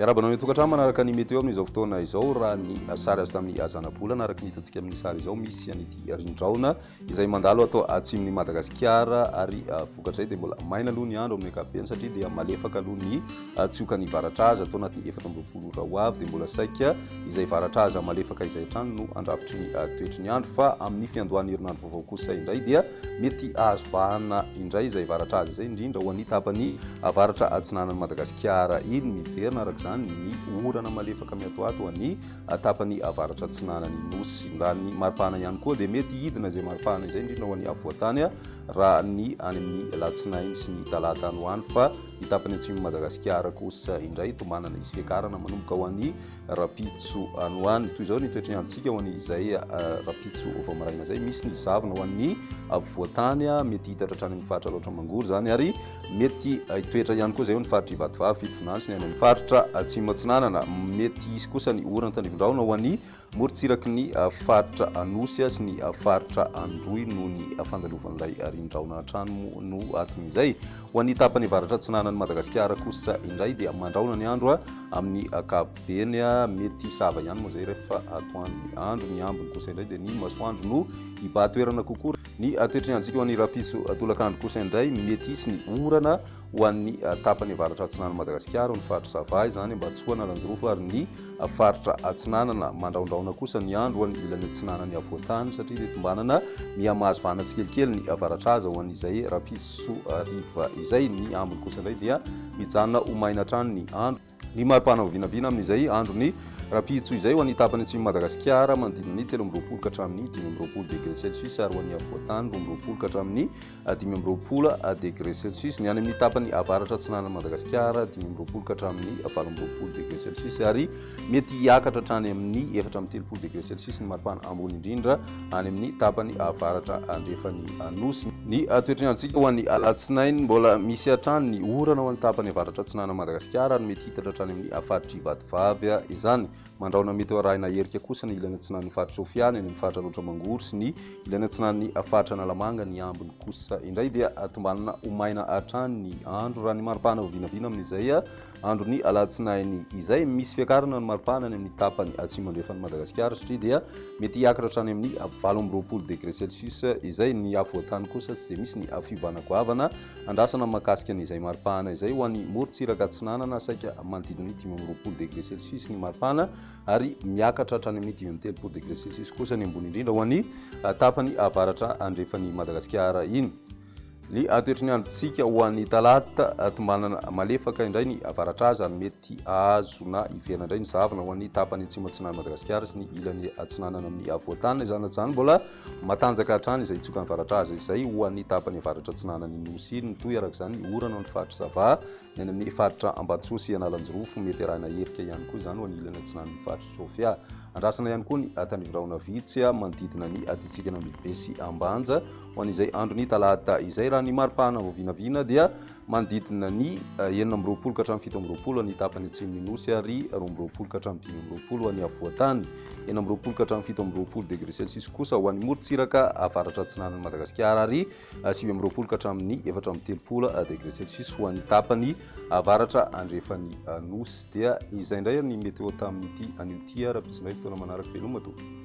Miarahaba anao any an-tokantrano manaraka ny météo amin'izao fotoana izao. Raha ny sary azo tamin'ny zanabolana araka ny hitantsika amin'ny sary izao, misy an'ity rindraona izay mandalo ato atsimon'i Madagasikara ary vokatr'izay dia mbola maina aloha ny andro amin'ny ankapobeny satria dia malefaka aloha ny tsiokan'ny varatraza ato anatin'ny 24 ora ho avy dia mbola saika izay varatraza malefaka izay hatrany no handrafitry ny toetry ny andro fa amin'ny fiandohan'ny herinandro vaovao kosa indray dia mety hahazo vahana indray izay varatraza izay indrindra ho an'ny tapany avaratra atsinanan'i Madagasikara iny. Miverina araka izany ny orana malefaka miatoato ho an'ny tapany avaratra atsinanan'ny Nosy. Raha ny maripana ihany koa dia mety hidina izay maripana izay indrindra ho an'ny afovoantany raha ny any amin'ny alatsinainy sy ny talata any ho any fa ny tapany atsimon'i Madagasikara kosa indray tombanana hisy fiakarana manomboka ho an'ny rahampitso any ho any. Toy izao ny toetry ny androntsika ho an'izay rahampitso vao maraina izay. Misy ny zavona ho an'ny afovoantany, mety hitatra hatrany amin'ny faritra Alaotra Mangoro izany ary mety hitoetra ihany koa izay eo ny faritr'i Vatovavy, Fitovinany sy ny any amin'ny faritra Atsimo Atsinanana. Mety hisy kosa ny orana tandrifin-drahona ho an'ny morontsiraky ny faritra Anosy sy ny faritra Androy noho ny fandalovan'ilay rindrahona hatrany moa no aton'izay. Ho an'ny tapany avaratra atsinanan'i Madagasikara kosa indray dia mandrahona ny andro amin'ny ankapobeny. Mety hisava ihany moa izay rehefa atoandro ny andro. Ny ambiny kosa indray dia ny masoandro no hibahan-toerana kokoa. Ny toetry ny androntsika ho an'ny rahampitso tolakandro kosa indray mety hisy ny orana ho an'ny tapany avaratra atsinanan'i Madagasikara, ny faritra Sava izany, Ambatosoa, Analanjirofo ary ny faritra atsinanana. Mandrahondrahona kosa ny andro ho an'ny ilany atsinanan'ny afovoan-tany satria dia tombanana miha-mahazo vahana tsikelikely ny avaratraza ho an'izay rahampitso hariva izay. Ny ambiny kosa indray dia mijanona ho maina hatrany ny andro. Ny maripana ho vinavina amin'izay andron'ny rahampitso izay ho an'ny tapany atsimon'i Madagasikara manodidina ny 23 ka hatramin'ny 25 degré celsius ary ho an'ny afovoan-tany 22 ka hatramin'ny 25 degré celsius. Ny any amin'ny tapany avaratra atsinanan'i Madagasikara 25 ka hatramin'ny 28 degré celsius ary mety hiakatra hatrany amin'ny 34 degré celsius ny maripana ambony indrindra any amin'ny tapany avaratra andrefan'ny Nosy. Ny toetry ny androntsika ho an'ny alatsinainy, mbola misy hatrany ny orana ho an'ny tapany avaratra atsinanan'i Madagasikara ary mety hitatra hatrany amin'ny faritr'i Vatovavy izany. Mandrahona mety ho arahina herika kosa ny ilany atsinanan'ny faritra Sofia, ny any amin'ny faritra Alaotra Mangoro sy ny ilany atsinanan'ny faritra Analamanga. Ny ambiny kosa indray dia tombanana ho maina hatrany ny andro raha ny maripana ho vinavina amin'izay andron'ny alatsinainy izay. Misy fiakarana ny maripana any amin'ny tapany atsimo andrefan'i Madagasikara satria dia mety hiakatra hatrany amin'ny 28 degré celsius izay. Ny afovoan-tany kosa tsy dia misy ny fiovana goavana Andrasana mahakasika an'izay maripana izay ho an'ny morontsiraka atsinanana, saika manodidina ny 25 degré celsius ny maripana ary miakatra hatrany amin'ny 35 degré celsius kosa ny ambony indrindra ho an'ny tapany avaratra andrefan'i Madagasikara iny. Ny toetry ny androntsika ho an'ny talata, tombanana malefaka indray ny avaratraza ary mety hahazo na hiverina indray ny zavona ho an'ny tapany atsimo atsinanan'i Madagasikara sy ny ilany atsinanana amin'ny afovoan-tany. Izany na izany mbola Matanjaka hatrany izay tsiokan'ny varatraza izay ho an'ny tapany avaratra atsinanan'ny Nosy iny. Mitohy araka izany ny orana ao amin'ny faritra Sava, ny any amin'ny faritra Ambatosoa sy Analanjirofo. Mety arahina herika ihany koa izany ho an'ny ilany atsinanan'ny faritra Sofia. Andrasana ihany koa ny tanivrahona vitsy manodidina ny distrikan'Ambilobe sy Ambanja ho an'izay andron'ny talata izay. Raha ny maripana vao vinavina dia manodidina ny 26 ka hatramin'ny 27 any tapany atsimon'ny Nosy ary 22 ka hatramin'ny 25 any afovoan-tany. 26 ka hatramin'ny 27 degré celsius kosa ho an'ny morontsiraka avaratra atsinanan'i Madagasikara ary 29 ka hatramin'ny 34 degré celsius ho an'ny tapany avaratra andrefan'ny Nosy. Dia izay indray ny météo tamin'ity anio ity ary rahampitso indray fotoana manaraka. Veloma tompoko.